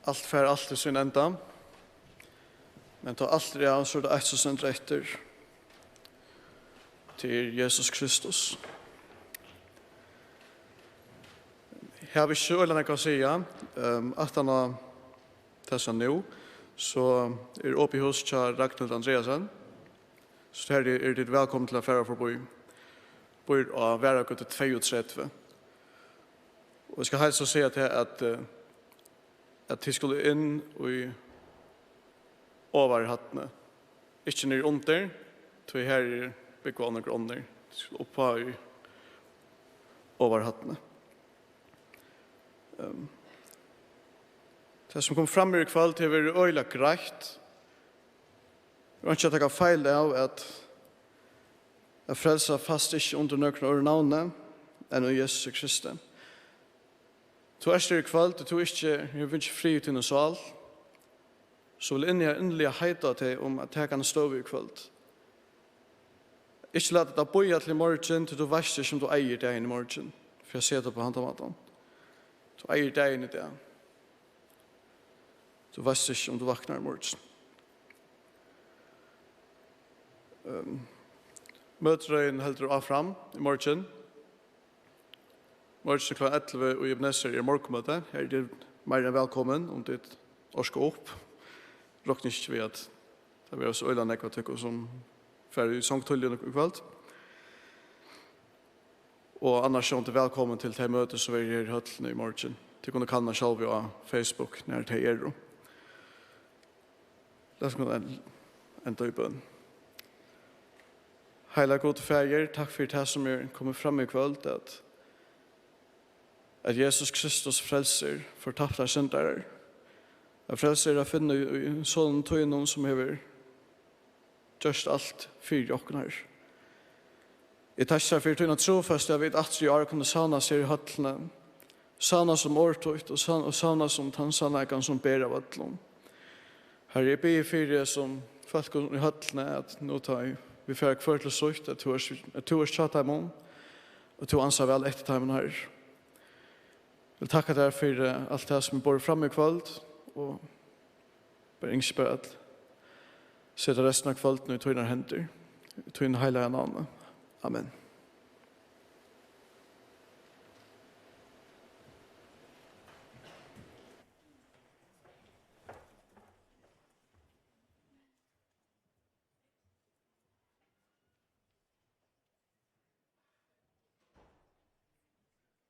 Alt fær altíð sín enda, men tá alt er av, so er tað eitt, sum stendur eftir. Tað er Jesus Kristus. Eg havi ikki so øgiliga nógv at siga, ehm, aftan á tað sum nú, so er opið hús hjá Ragnhild Andreasen. So her eru tit vælkomin til at fara forbí. Býr á Varðagøtu tveyogtretivu. Og eg skal heilsa og siga til at, eh, at tit skulu inn í ovaru hæddini. Ikki niðri undir, tí her er búgva onnur onnur. Tit skulu upp á í ovaru hæddini. Ehm, tað sum kom fram her í kvøld, hevur verið øgiliga greitt. Eg ønski at taka feil av, at, at frelsa fæst ikki undir nøkrum øðrum navni enn í Jesusi Kristi. Tú ert her í kvøld, og tú ikki hevur fingið frið í tíni sál, so vil eg inniliga heita á teg um at taka eina støðu í kvøld. Ikki lata tað bíða til í morgin, tí tú veitst ikki, um tú eigur dagin í morgin, fyri at siga tað upp á handan mátan. Tú eigur dagin í dag. Tú veitst ikki, um tú vaknar í morgin. Ehm, møtirøðin heldur áfram í morgin. Morgin klokkan ellivu í Ebenezer er morgunmøti. Her eru tit meira enn vælkomin, um tit orka upp. Rokni ikki við, at tað verður so øgiliga nógv av tykkum, sum fara í song tíðliga í kvøld. Og annars, sjálvandi, vælkomin til tey møti, sum verður her í høllini í morgin. Tit kunnu kanna sjálvi á Facebook, nær tey eru. Lat okkum en-, enda í bøn. Heilaga Gud og Faðir, takk fyri tað, sum er komið fram í kvøld, at, at Jesus Kristus frelsir fortaptar syndarar. At frelsi er at finna í, í Soninum tínum, sum hevur gjørt alt fyri okkum, Harri. Eg takki tær fyri tína trúføstu, at vit aftur í ár kunnu savnast her í høllini, savnast um orð títt og savn-, og savnast um tann sannleikan, sum ber av øllum. Harri, eg biði fyri hesum fólkum í høllini, at nú tá ið vit fara hvør til sítt, at tú ert, at tú ert hjá teimum, og tú ansar væl eftir teimum, Harri. Vil takka tær fyri alt tað sum er borið fram í kvøld, og bara ynskja bara at seta restina av kvøldinum í tínar hendur, í tínum heilaga navni. Amen.